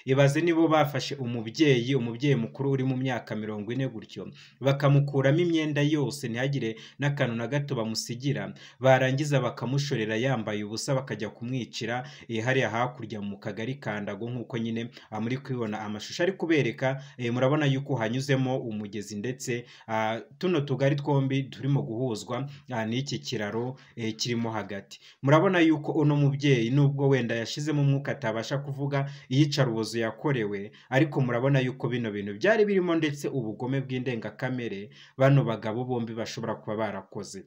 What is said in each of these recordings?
Ibaze nibo bafashe umubyeyi mukuru uri mu myaka 40 gutyo, bakamukuramo imyenda yose ntihagire n'akantu na gato bamusigira, barangiza bakamushorera yambaye ubusa bakajya kumwicira hariya hakurya mu kagari ka Ndago, nk'uko nyine muri kubibona amashusho ari kubereka. Murabona yuko hanyuzemo umugezi ndetse tuno tugari twombi turimo guhuzwa n'iki kiraro kirimo hagati. Murabona yuko uno mubyeyi nubwo wenda yashizemo umwuka atabasha kuvuga iyicarubozo yakorewe, ariko murabona yuko bino bintu byari birimo ndetse ubugome bw'indengakamere bano bagabo bombi bashobora kuba barakoze.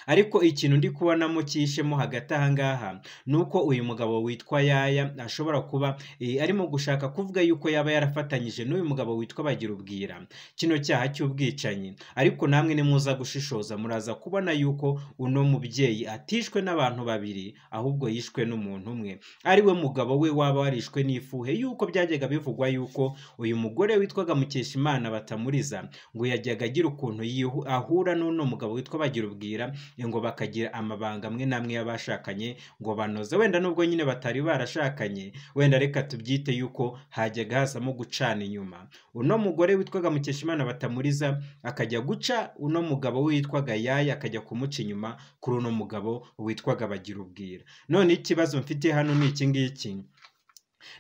Ariko ikintu ndi kubonamo cyishemo hagati aha ngaha ni uko uyu mugabo witwa Yaya ashobora kuba arimo gushaka kuvuga yuko yaba yarafatanyije n'uyu mugabo witwa Bagirubwira kino cyaha cy'ubwicanyi. Ariko namwe nimuza gushishoza muraza kubona yuko uno mubyeyi atishwe n'abantu babiri, ahubwo yishwe n'umuntu umwe, ari we mugabo we waba warishwe n'ifuhe, yuko byajyaga bivugwa yuko uyu mugore witwaga Mukeshimana Batamuriza ngo yajyaga agira ukuntu ahura n'uno mugabo witwa Bagirubwira, ngo bakagira amabanga amwe n'amwe y'abashakanye ngo banoze. Wenda nubwo nyine batari barashakanye, wenda reka tubyite yuko hajyaga hazamo gucana inyuma. Uno mugore witwaga Mukeshimana Batamuriza akajya guca uno mugabo witwaga Yaya akajya kumuca inyuma kuri uno mugabo witwaga Bagirubwira. None ikibazo mfite hano ni iki ngiki: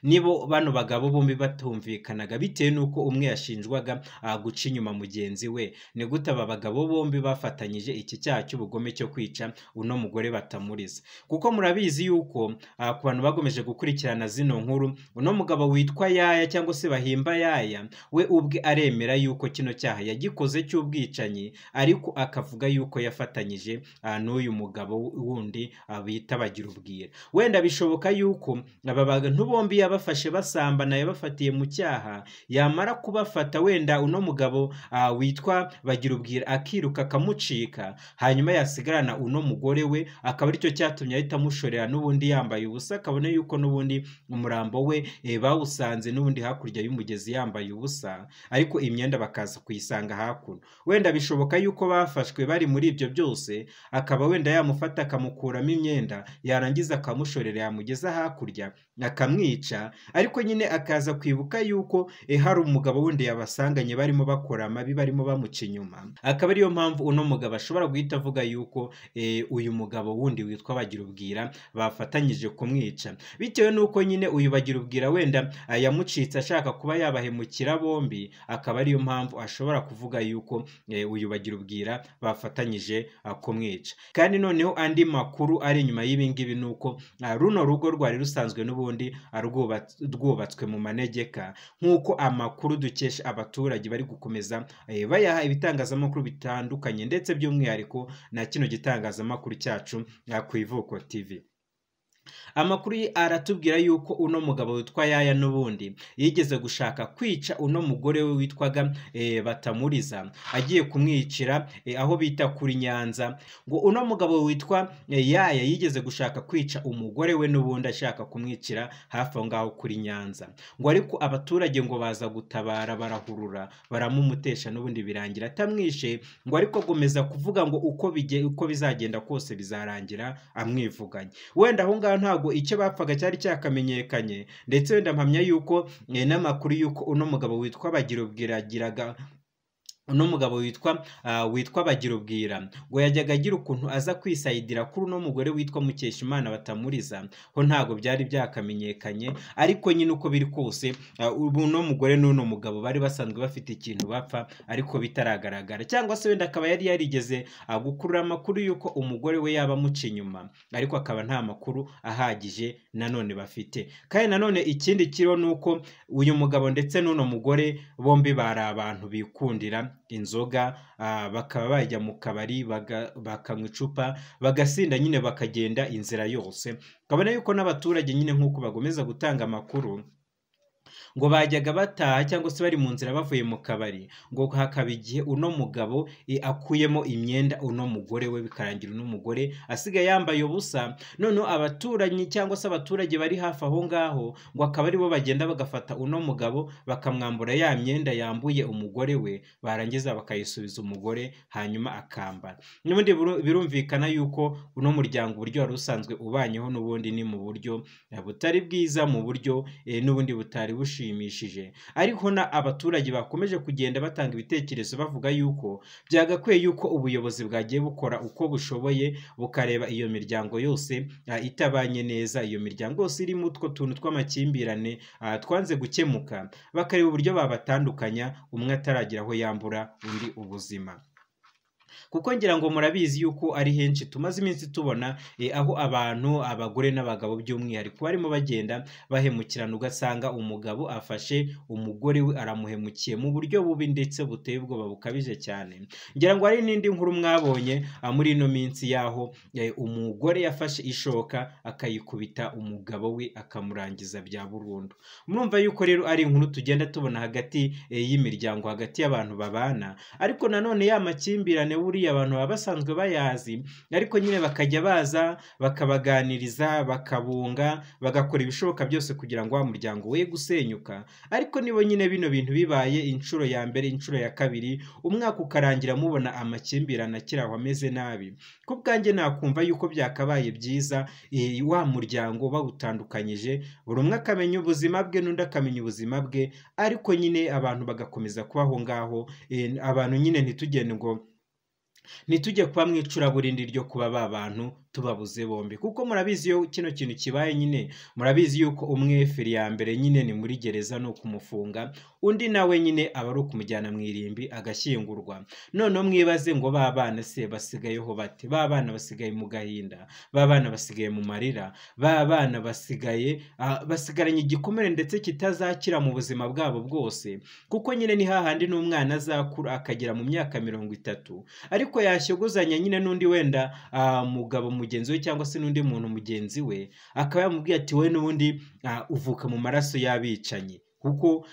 nibo bano bagabo bombi batumvikanaga bitewe n'uko umwe yashinjwaga guca inyuma mugenzi we, ni gute aba bagabo bombi bafatanyije iki cyaha cy'ubugome cyo kwica uno mugore Batamuriza? Kuko murabizi yuko ku bantu bagomeje gukurikirana zino nkuru, uno mugabo witwa Yaya cyangwa se Bahimba Yaya we ubwe aremera yuko kino cyaha yagikoze cy'ubwicanyi, ariko akavuga yuko yafatanyije n'uyu mugabo wundi bita Bagirubwira. Wenda bishoboka yuko aba bantu bombi yabafashe basambana, yabafatiye mu cyaha, yamara kubafata wenda uno mugabo witwa Bagirubwira akiruka akamucika, hanyuma yasigarana uno mugore we, akaba aricyo cyatumye ahita amushorera n'ubundi yambaye ubusa, akabona yuko n'ubundi umurambo we bawusanze n'ubundi hakurya y'umugezi yambaye ubusa, ariko imyenda bakaza kuyisanga hakuno. Wenda bishoboka yuko bafashwe bari muri ibyo byose, akaba wenda yamufata akamukuramo imyenda, yarangiza akamushorera, yamugeza hakurya akamwica. Ariko nyine akaza kwibuka yuko hari umugabo wundi yabasanganye barimo bakora amabi, barimo bamuca inyuma, akaba ariyo mpamvu uno mugabo ashobora guhita avuga yuko uyu mugabo wundi witwa Bagirubwira bafatanyije kumwica, bitewe n'uko nyine uyu Bagirubwira wenda yamucitse ashaka kuba yabahemukira bombi, akaba ariyo mpamvu ashobora kuvuga yuko uyu Bagirubwira bafatanyije kumwica. Kandi noneho andi makuru ari inyuma y'ibi ngibi ni uko runo rugo rwari rusanzwe n'ubundi rwubatswe mu manegeka, nk'uko amakuru dukesha abaturage bari gukomeza bayaha ibitangazamakuru bitandukanye, ndetse by'umwihariko na kino gitangazamakuru cyacu ku Ivuko TV. Amakuru aratubwira yuko uno mugabo witwa Yaya n'ubundi yigeze gushaka kwica uno mugore we witwaga Batamuriza, agiye kumwicira aho bita kuri Nyanza. Ngo uno mugabo witwa Yaya yigeze gushaka kwica umugore we n'ubundi ashaka kumwicira hafi aho ngaho kuri Nyanza, ngo ariko abaturage ngo baza gutabara barahurura baramumutesha n'ubundi birangira atamwishe, ngo ariko agomeza kuvuga ngo uko bizagenda kose bizarangira amwivuganye. Wenda aho ngaho ntabwo icyo bapfaga cyari cyakamenyekanye, ndetse wenda mpamya yuko n'amakuru yuko uno mugabo witwa Bagirubwira agiraga uno mugabo witwa Bagirubwira ngo yajyaga agira ukuntu aza kwisayidira kuri uno mugore witwa Mukeshimana Batamuriza, ho ntago byari byakamenyekanye. Ariko nyine uko biri kose uno mugore n'uno mugabo bari basanzwe bafite ikintu bapfa ariko bitaragaragara, cyangwa se wenda akaba yari yarigeze gukurura amakuru yuko umugore we yaba amuca inyuma, ariko akaba nta makuru ahagije nanone bafite. Kandi nanone ikindi kiriho nuko uyu mugabo ndetse n'uno mugore bombi bari abantu bikundira inzoga, bakaba bajya mu kabari bakanywa icupa bagasinda nyine bakagenda inzira yose. Ukabona yuko n'abaturage nyine nk'uko bagomeza gutanga amakuru, Ngo bajyaga bataha cyangwa se bari mu nzira bavuye mu kabari, ngo hakaba igihe uno mugabo akuyemo imyenda uno mugore we, bikarangira uno mugore asigaye yambaye ubusa. Noneho abaturanyi cyangwa se abaturage bari hafi aho ngaho ngo akaba aribo bagenda bagafata uno mugabo bakamwambura ya myenda yambuye umugore we, barangiza bakayisubiza umugore hanyuma akambara. N'ubundi birumvikana yuko uno muryango uburyo wari usanzwe ubanyeho n'ubundi ni mu buryo butari bwiza, mu buryo n'ubundi butari bushimishije. Ariko na abaturage bakomeje kugenda batanga ibitekerezo bavuga yuko byagakwiye yuko ubuyobozi bwagiye bukora uko bushoboye bukareba iyo miryango yose itabanye neza, iyo miryango yose irimo utwo tuntu tw'amakimbirane twanze gukemuka, bakareba uburyo babatandukanya umwe ataragira aho yambura undi ubuzima. Kuko ngira ngo murabizi yuko ari henshi tumaze iminsi tubona aho abantu, abagore n'abagabo by'umwihariko, barimo bagenda bahemukirana, ugasanga umugabo afashe umugore we aramuhemukiye mu buryo bubi ndetse buteye ubwoba bukabije cyane. Ngira ngo hari n'indi nkuru mwabonye muri ino minsi y'aho umugore yafashe ishoka akayikubita umugabo we akamurangiza bya burundu. Murumva yuko rero ari inkuru tugenda tubona hagati y'imiryango, hagati y'abantu babana, ariko nanone ya makimbirane buriya abantu baba basanzwe bayazi, ariko nyine bakajya baza bakabaganiriza, bakabunga, bagakora ibishoboka byose kugira ngo wa muryango we gusenyuka. Ariko nibo nyine bino bintu bibaye inshuro ya mbere, inshuro ya kabiri, umwaka ukarangira mubona amakimbirane akiri aho ameze nabi. Ku bwanjye nakumva yuko byakabaye byiza wa muryango bawutandukanyije, buri umwe akamenya ubuzima bwe n'undi akamenya ubuzima bwe, ariko nyine abantu bagakomeza kubaho ngaho. Abantu nyine ntitugende ngo ntitujye kuba mu icuraburindi ryo kuba ba bantu tubabuze bombi, kuko murabizi iyo kino kintu kibaye nyine murabizi yuko umwe feri ya mbere nyine ni muri gereza ni ukumufunga, undi nawe nyine aba ari ukumujyana mu irimbi agashyingurwa. Noneho mwibaze ngo ba bana se basigayeho bate? Ba bana basigaye mu gahinda, ba bana basigaye mu marira, ba bana basigaye basigaranye igikomere ndetse kitazakira mu buzima bwabo bwose, kuko nyine ni hahandi n'umwana azakura akagera mu myaka 30, ariko yashyogozanya nyine n'undi wenda mugabo mugenzi we cyangwa se n'undi muntu mugenzi we, akaba yamubwiye ati wowe n'ubundi uvuka mu maraso y'abicanyi, kuko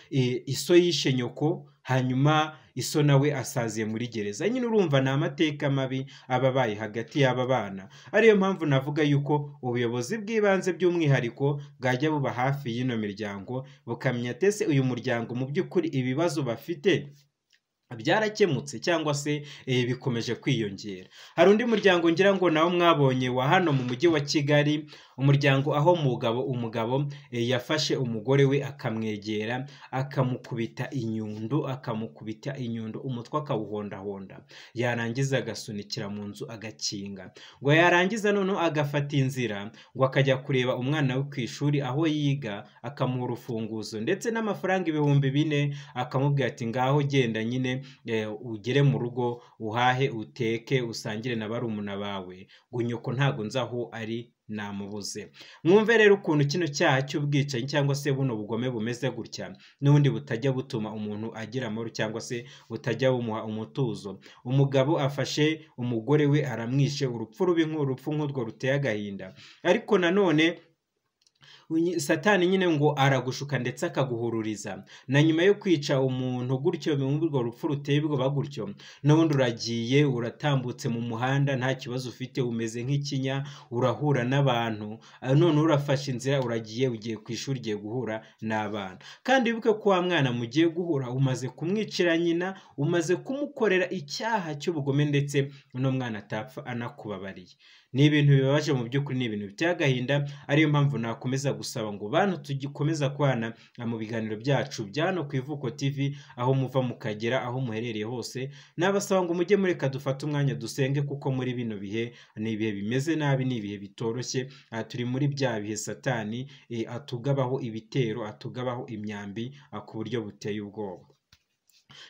iso yishe nyoko, hanyuma iso nawe asaziye muri gereza. Nyine urumva ni amateka mabi aba abaye hagati y'aba bana. Ariyo mpamvu navuga yuko ubuyobozi bw'ibanze by'umwihariko bwajya buba hafi y'ino miryango, bukamenya tese uyu muryango mu by'ukuri ibibazo bafite byarakemutse cyangwa se bikomeje kwiyongera. Hari undi muryango ngira ngo nawo mwabonye wa hano mu mujyi wa Kigali, umuryango aho umugabo yafashe umugore we akamwegera akamukubita inyundo, umutwe akawuhondahonda, yarangiza agasunikira mu nzu agakinga, ngo yarangiza noneho agafata inzira ngo akajya kureba umwana we ku ishuri aho yiga, akamuha urufunguzo ndetse n'amafaranga 4000, akamubwira ati ngaho genda nyine ugere mu rugo uhahe uteke usangire na barumuna bawe, ngo nyoko ntago nzi aho ari namubuze. Mwumve rero ukuntu kino cyaha cy'ubwicanyi cyangwa se buno bugome bumeze gutya n'ubundi butajya butuma umuntu agira amahoro cyangwa se butajya bumuha umutuzo. Umugabo afashe umugore we aramwishe, urupfu rubi nk'urupfu nk'urwo ruteye agahinda, ariko nanone Satani nyine ngo aragushuka ndetse akaguhururiza, na nyuma yo kwica umuntu gutyo mu urwo rupfu ruteye ubwoba gutyo, n'ubundi uragiye uratambutse mu muhanda nta kibazo ufite, umeze nk'ikinya, urahura n'abantu, none urafashe inzira uragiye, ugiye ku ishuri, ugiye guhura n'abana. Kandi wibuke ko wa mwana mugiye guhura umaze kumwicira nyina, umaze kumukorera icyaha cy'ubugome, ndetse uno mwana atapfa anakubabariye. Ni ibintu bibabaje mu by'ukuri, ni ibintu biteye agahinda. Ariyo mpamvu nakomeza gusaba ngo bantu tugikomeza kwana mu biganiro byacu bya hano ku Ivuko TV, aho muva mukagera, aho muherereye hose, nabasaba ngo mujye mureka dufate umwanya dusenge, kuko muri bino bihe ni ibihe bimeze nabi, ni ibihe bitoroshye. Turi muri bya bihe Satani atugabaho ibitero, atugabaho imyambi ku buryo buteye ubwoba.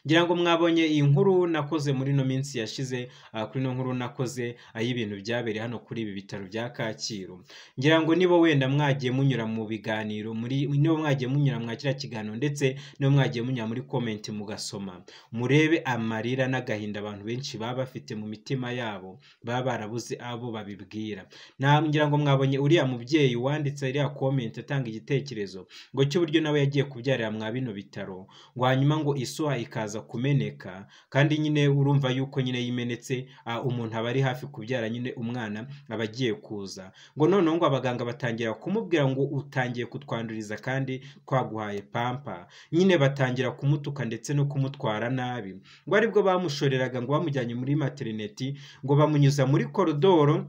Ngira ngo mwabonye iyi nkuru nakoze muri ino minsi yashize, kuri ino nkuru nakoze y'ibintu byabereye hano kuri ibi bitaro bya Kacyiru. Ngira ngo niba wenda mwagiye munyura mu biganiro, muri niba mwagiye munyura mwa kiriya kiganiro, ndetse niba mwagiye munyura muri comment mugasoma, murebe amarira n'agahinda abantu benshi baba bafite mu mitima yabo, baba barabuze abo babibwira. Ngira ngo mwabonye uriya mubyeyi wanditse iriya comment atanga igitekerezo ngo cy'uburyo nawe yagiye kubyarira mwa bino bitaro, ngo hanyuma ngo isuha ikaza kumeneka, kandi nyine urumva yuko nyine yimenetse, umuntu aba ari hafi kubyara nyine umwana aba agiye kuza, ngo noneho ngo abaganga batangira kumubwira ngo utangiye kutwanduriza kandi twaguhaye pampa, nyine batangira kumutuka ndetse no kumutwara nabi, ngo aribwo bamushoreraga ngo bamujyanye muri materineti, ngo bamunyuza muri koridoro,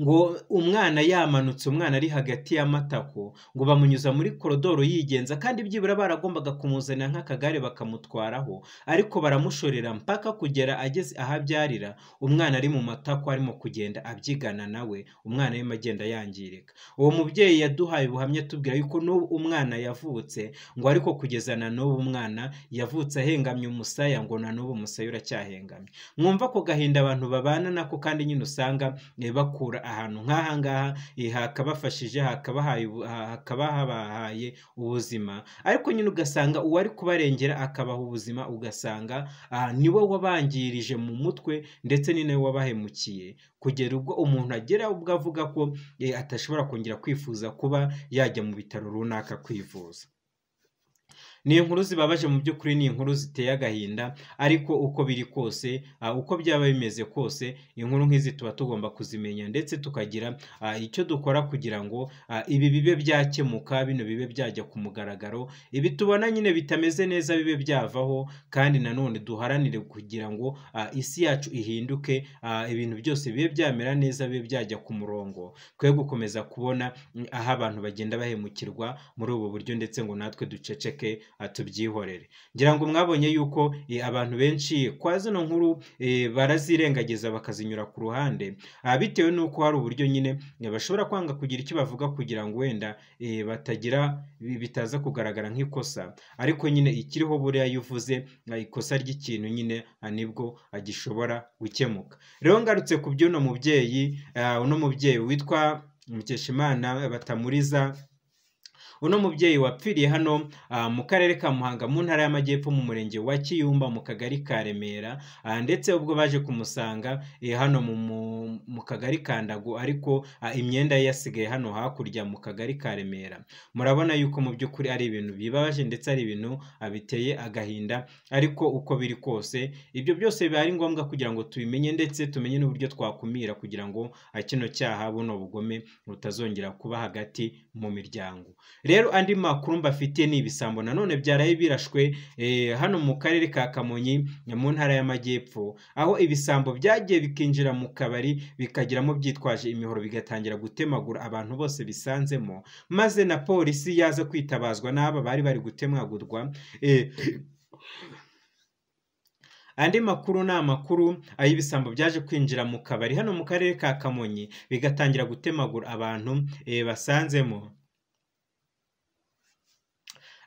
ngo umwana yamanutse, umwana ari hagati y'amatako, ngo bamunyuza muri koridoro yigenza, kandi byibura baragombaga kumuzanira nk'akagare bakamutwaraho, ariko baramushorera mpaka kugera ageze aho abyarira, umwana ari mu matako arimo kugenda abyigana nawe, umwana arimo agenda yangirika. Uwo mubyeyi yaduhaye ubuhamya tubwira yuko n'ubu umwana yavutse, ngo ariko kugeza na n'ubu umwana yavutse ahengamye umusaya, ngo na n'ubu umusaya uracyahengamye. Mwumva ko gahinda abantu babana nako, kandi nyine usanga bakura ahantu nk'aha ngaha hakabafashije, hakabahaye ubuzima, ariko nyine ugasanga uwari kubarengera akabaha ubuzima, ugasanga niwe wabangirije mu mutwe ndetse ni nawe wabahemukiye, kugera ubwo umuntu agera ubwo avuga ko atashobora kongera kwifuza kuba yajya mu bitaro runaka kwivuza. Ni inkuru zibabaje mu by'ukuri, ni inkuru ziteye agahinda, ariko uko biri kose, uko byaba bimeze kose, inkuru nk'izi tuba tugomba kuzimenya ndetse tukagira icyo dukora kugira ngo ibi bibe byakemuka, bino bibe byajya ku mugaragaro, ibi tubona nyine bitameze neza bibe byavaho, kandi nanone duharanire kugira ngo isi yacu ihinduke, ibintu byose bibe byamera neza, bibe byajya ku murongo, twe gukomeza kubona aho abantu bagenda bahemukirwa muri ubu buryo, ndetse ngo natwe duceceke tubyihorere. Ngira ngo mwabonye yuko abantu benshi kwa zino nkuru barazirengagiza bakazinyura ku ruhande, bitewe n'uko hari uburyo nyine bashobora kwanga kugira icyo bavuga kugira ngo wenda batagira bitaza kugaragara nk'ikosa, ariko nyine ikiriho buriya iyo uvuze ikosa ry'ikintu nyine nibwo gishobora gukemuka. Rero ngarutse ku by'uno mubyeyi, uno mubyeyi witwa Mukeshimana Batamuriza, uno mubyeyi wapfiriye hano mu karere ka Muhanga mu ntara y'Amajyepfo mu murenge wa Kiyumba mu kagari ka Remera, ndetse ubwo baje kumusanga hano mu kagari ka Ndago, ariko imyenda ye yasigaye hano hakurya mu kagari ka Remera. Murabona yuko mu by'ukuri ari ibintu bibabaje ndetse ari ibintu biteye agahinda, ariko uko biri kose ibyo byose biba ari ngombwa kugira ngo tubimenye ndetse tumenye n'uburyo twakumira kugira ngo kino cyaha, buno bugome butazongera kuba hagati mu miryango. Rero andi makuru mbafitiye ni ibisambo nanone byaraye birashwe hano mu karere ka Kamonyi mu ntara y'Amajyepfo, aho ibisambo byagiye bikinjira mu kabari bikagiramo byitwaje imihoro bigatangira gutemagura abantu bose bisanzemo, maze na polisi yaza kwitabazwa n'aba bari bari gutemagurwa. Andi makuru ni amakuru ay'ibisambo byaje kwinjira mu kabari hano mu karere ka Kamonyi bigatangira gutemagura abantu basanzemo.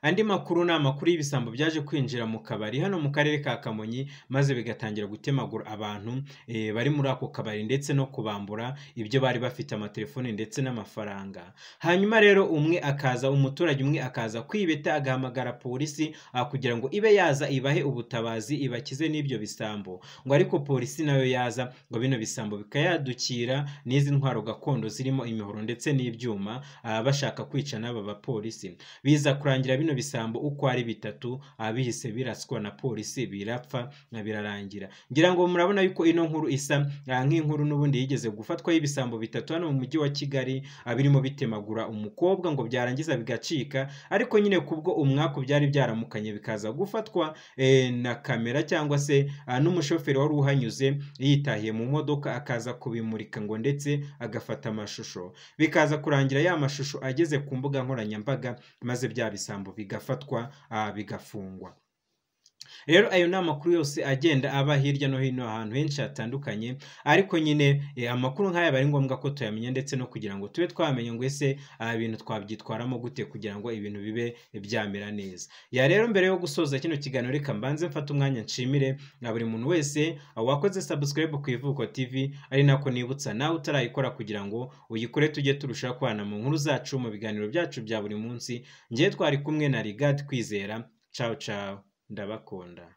Andi makuru ni amakuru y'ibisambo byaje kwinjira mu kabari hano mu karere ka Kamonyi, maze bigatangira gutemagura abantu bari muri ako kabari ndetse no kubambura ibyo bari bafite, amatelefone ndetse n'amafaranga. Hanyuma rero umwe akaza, umuturage umwe akaza kwibeta agahamagara polisi kugira ngo ibe yaza ibahe ubutabazi ibakize n'ibyo bisambo, ngo ariko polisi nayo yaza ngo bino bisambo bikayadukira n'izi ntwaro gakondo zirimo imihoro ndetse n'ibyuma, bashaka kwica n'aba bapolisi. Biza kurangira bino bisambo uko ari bitatu bihise biraswa na polisi birapfa na birarangira. Ngira ngo murabona yuko ino nkuru isa nk'inkuru n'ubundi yigeze gufatwa y'ibisambo bitatu hano mu mujyi wa Kigali, birimo bitemagura umukobwa ngo byarangiza bigacika, ariko nyine kubwo umwaku byari byaramukanye bikaza gufatwa na kamera cyangwa se n'umushoferi wari uhanyuze yitahiye mu modoka akaza kubimurika ngo ndetse agafata amashusho, bikaza kurangira ya mashusho ageze ku mbuga nkoranyambaga, maze bya bisambo bigafatwa bigafungwa. Rero ayo ni amakuru yose agenda aba hirya no hino ahantu henshi hatandukanye, ariko nyine amakuru nk'aya aba ari ngombwa ko tuyamenya, ndetse no kugira ngo tube twamenya ngo ese ibintu twabyitwaramo gute kugira ngo ibintu bibe byamera neza. Ya rero mbere yo gusoza kino kiganiro, reka mbanze mfate umwanya nshimire na buri muntu wese wakoze subscribe ku Ivuko TV, ari nako nibutsa nawe utarayikora kugira ngo uyikore, tujye turushaho kubana mu nkuru zacu, mu biganiro byacu bya buri munsi. Ngewe twari kumwe na Rigad Kwizera. Ciao ciao, ndabakunda.